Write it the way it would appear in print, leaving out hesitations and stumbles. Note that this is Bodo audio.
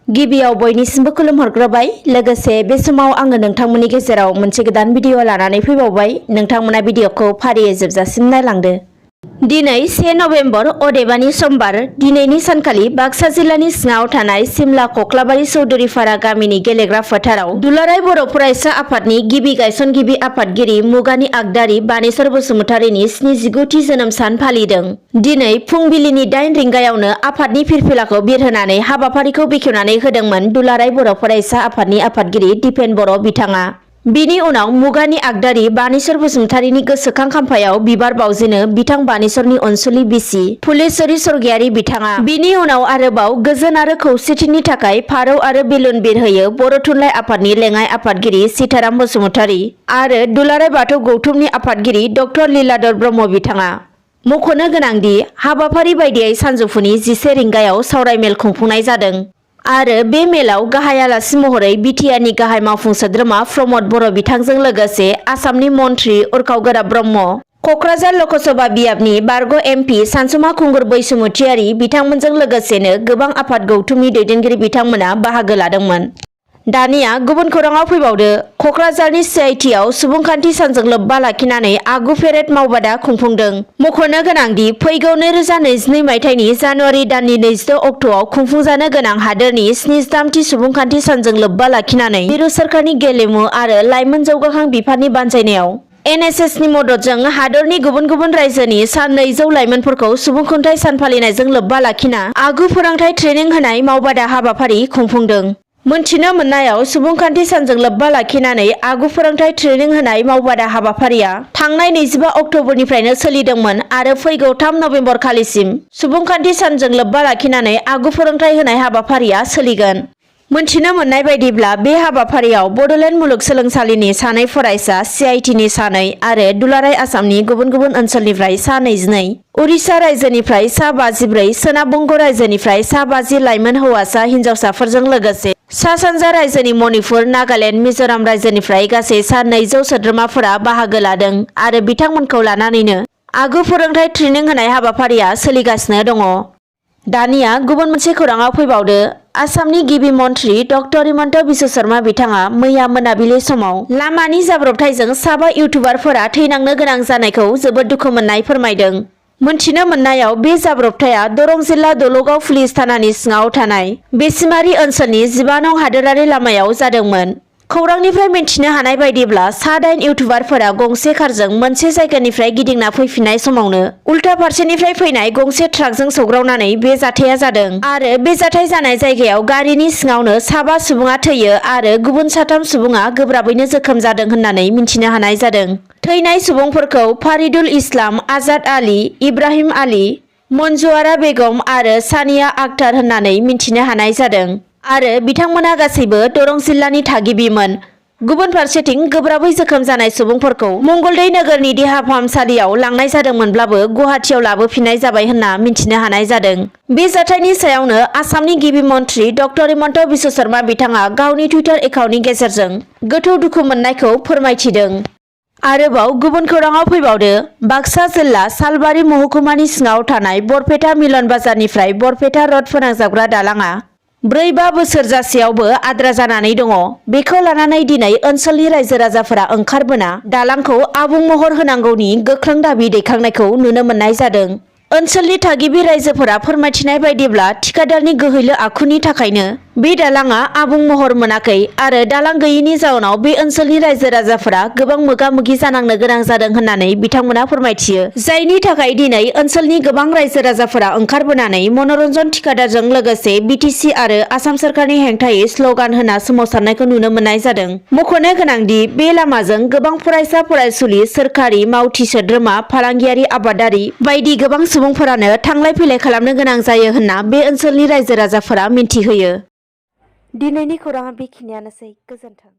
गिबियाव बयनिसिमबो खुलुमहरग्रोबाय। लोगोसे बे समाव आङो नोंथांमोननि गेजेराव मोनसे गोदान भिडिअ लानानै फैबावबाय। नोंथांमोना भिडिअखौ फारियै जोबजासिम नायलांदो। दिनै 1 नभेम्बर अदेबानि समबार। दिनैनि सानखालि बाक्सा जिल्लानि सिङाव थानाय सिमला कक्लाबारि चौधुरीपारा गामिनि गेलेग्रा फोथाराव दुलाराय बर' फरायसा आफादनि गिबि गायसनगिरि आफादगिरि मुगानि आगदारि बानेश्वर बसुमतारीनि 79थि जोनोम सान फालिदों। दिनै फुंबिलिनि 8 रिंगायावनो आफादनि फिरफिलाखौ बिरहोनानै हाबाफारिखौ बेखेवनानै होदोंमोन दुलाराय बर' फरायसा आफादनि आफादगिरि दिपेन बर' बिथाङा। बिनि उनाव मुगानि आगदारि बानेश्वर बसुमतारीनि गोसोखां खाम्फायाव बिबार बावजेनो बिथां बानेश्वरनि अनसुलि बिसि फुलेश्वरी स्वर्गीयारि बिथाङा। बिनि उनाव आरोबाव गोजोन आरो खौसेथिनि थाखाय फारौ आरो बेलुन बिरहोयो बर' थुनलाइ आफादनि लेङाइ आफादगिरि सीताराम बसुमतारी आरो दुलाराय बाथौ गौथुमनि आफादगिरि डॉ लीलाधर ब्रह्म बिथाङा। मख'नो गोनांदि हाबाफारि बायदियै सानजौफुनि 11 रिंगायाव सावरायमेल खुंफुंनाय जादों आरो बे मेलाव गाहाय आलासि महरै बिटिआरनि गाहाय मावफुं सोद्रोमा प्रमद बर' बिथांजों लोगोसे आसामनि मन्त्रि उरखाव ब्रह्म, कक्राझार लकसभा बियाबनि बारग' एमपि सानसुमा खुंगुर बैसुमुतियारि बिथांमोनजों लोगोसेनो गोबां आफाद गौथुमनि दैदेनगिरि बिथांमोना बाहागो लादोंमोन। दानिया गुबुन खौराङाव फैबावदो। कक्राझारनि सिआइटिआव सुबुंखान्थि सानजों लोब्बा लाखिनानै आगु पेरेड मावबादा खुंफुंदों। मख'नो गोनांदि फैगौ 2022 मायथाइनि जानुवारि दाननि 26 अक्ट'आव खुंफुंजानो गोनां हादोरनि 73थि सुबुंखान्थि सानजों लोब्बा लाखिनानै मिरु सोरखारनि गेलेमु आरो लाइमोन जौगाखां बिफाननि बानजायनायाव एनएसएसनि मददजों हादरनि गुबुन गुबुन रायजोनि सा 200 लाइमोनफोरखौ सुबुंखुंथाइ सान फालिनायजों लोब्बा लाखिना आगु फोरोंथाइ ट्रेनिं होनाय मावबादा हाबाफारि खुंफुंदों। मोनथिनो मोननायाव सुबुंखान्थि सानजों लोब्बा लाखिनानै आगु फोरोंथाइ ट्रेनिं होनाय मावबादा हाबाफारिया थांनाय 25 अक्ट'बरनिफ्रायनो सोलिदोंमोन आरो फैगौ 3 नभेम्बर खालिसिम सुबुंखान्थि सानजों लोब्बा लाखिनानै आगु फोरोंथाइ होनाय हाबाफारिया सोलिगोन। मोनथिनो मोननाय बायदिब्ला बे हाबाफारियाव बड'लेण्ड मुलुगसोलोंसालिनि सानै फरायसा, सिआइटिनि सानै आरो दुलाराय आसामनि गुबुन गुबुन ओनसोलनिफ्राय सा 22, उरिष्या रायजोनिफ्राय सा 54, सोनाब बंग रायजोनिफ्राय सा 50 लाइमोन हौवासा हिन्जावसाफोरजों लोगोसे सा सानजा रायजोनि मणिपुर, नागालेण्ड, मिज'राम रायजोनिफ्राय गासै सा 200 सोद्रोमाफोरा बाहागो लादों आरो बिथांमोनखौ लानानैनो आगु फोरोंथाइ ट्रेनिं होनाय हाबाफारिया सोलिगासिनो दङ। दानिया गुबुन मोनसे खौराङाव फैबावदो। आसामनि गिबि मन्त्रि डक्टर हिमन्त बिश्व शर्मा बिथाङा मैया मोनाबिलि समाव लामानि जाब्रबथायजों साबा इउटुबारफोरा थैनांनो गोनां जानायखौ जोबोद दुखु मोननाय फोरमायदों। मोनथिनो मोननायाव बे जाब्रबथाया दरं जिल्ला दलगाव पुलिस थानानि सिङाव थानाय बेसिमारि ओनसोलनि 15 नं हादोरारि लामायाव जादोंमोन। खौरांनिफ्राय मिन्थिनो हानाय बायदिब्ला सा 8 इउटुबारफोरा गंसे कारजों मोनसे जायगानिफ्राय गिदिंना फैफिननाय समावनो उल्था फारसेनिफ्राय फैनाय गंसे ट्राकजों सौग्रावनानै बे जाथाया जादों आरो बे जाथाय जानाय जायगायाव गारिनि सिङावनो साबा सुबुङा थैयो आरो गुबुन 3 सुबुङा गोब्राबैनो जोखोम जादों होननानै मिन्थिनो हानाय जादों। थैनाय सुबुंफोरखौ फारिदुल इस्लाम, आजाद आली, इब्राहिम आली, मन्जुआरा बेगम आरो सानिया आक्तार होननानै मिन्थिनो हानाय जादों आरो बिथांमोना गासैबो दरं जिल्लानि थागिबिमोन। गुबुन फारसेथिं गोब्राबै जोखोम जानाय सुबुंफोरखौ मंगलदै नोगोरनि देहा फाहामसालियाव लांनाय जादोंमोनब्लाबो गुवाहाटियाव लाबोफिननाय जाबाय होनना मिन्थिनो हानाय जादों। बे जाथायनि सायावनो आसामनि गिबि मन्त्रि डक्टर हिमन्त बिश्व शर्मा बिथाङा गावनि टुइटार एकाउन्टनि गेजेरजों गोथौ दुखु मोननायखौ फोरमायथिदों। आरोबाव गुबुन खौराङाव फैबावदो। बाक्सा जिल्ला सालबारि महकुमानि सिङाव थानाय बरपेटा मिलन बाजारनिफ्राय बरपेटा रड फोनांजाबग्रा दालाङा 4-5 बोसोर जासेयावबो आद्रा जानानै दङ। बेखौ लानानै दिनै ओनसोलनि रायजो राजाफोरा ओंखारबोना दालांखौ आबुं महर होनांगौनि गोख्रों दाबि दैखांनायखौ नुनो मोननाय जादों। ओनसोलनि थागिबि रायजोफोरा फोरमायथिनाय बायदिब्ला थिकादारनि गोहैलो आखुनि थाखायनो बे दालाङा आबुं महर मोनाखै आरो दालां गैयैनि जाउनाव बे ओनसोलनि रायजो राजाफोरा गोबां मोगा-मोगि जानांनो गोनां जादों होननानै बिथांमोना फोरमायथियो। जायनि थाखाय दिनै ओनसोलनि गोबां रायजो राजाफोरा ओंखारबोनानै मनरन्जन थिकादारजों लोगोसे बिटिसि आरो आसाम सरकारनि हेंथायै स्लगान होना सोमावसारनायखौ नुनो मोननाय जादों। मख'नो गोनांदि बे लामाजों गोबां फरायसा फरायसुलि, सोरखारि मावथि सोद्रोमा, फालांगियारि, आबादारि बायदि गोबां सुबुंफोरानो थांलाय फैलाय खालामनो गोनां जायो होनना बे ओनसोलनि रायजो राजाफोरा मिन्थिहोयो। दिनैनि खौराङा बेखिनियानोसै। गोजोन्थों।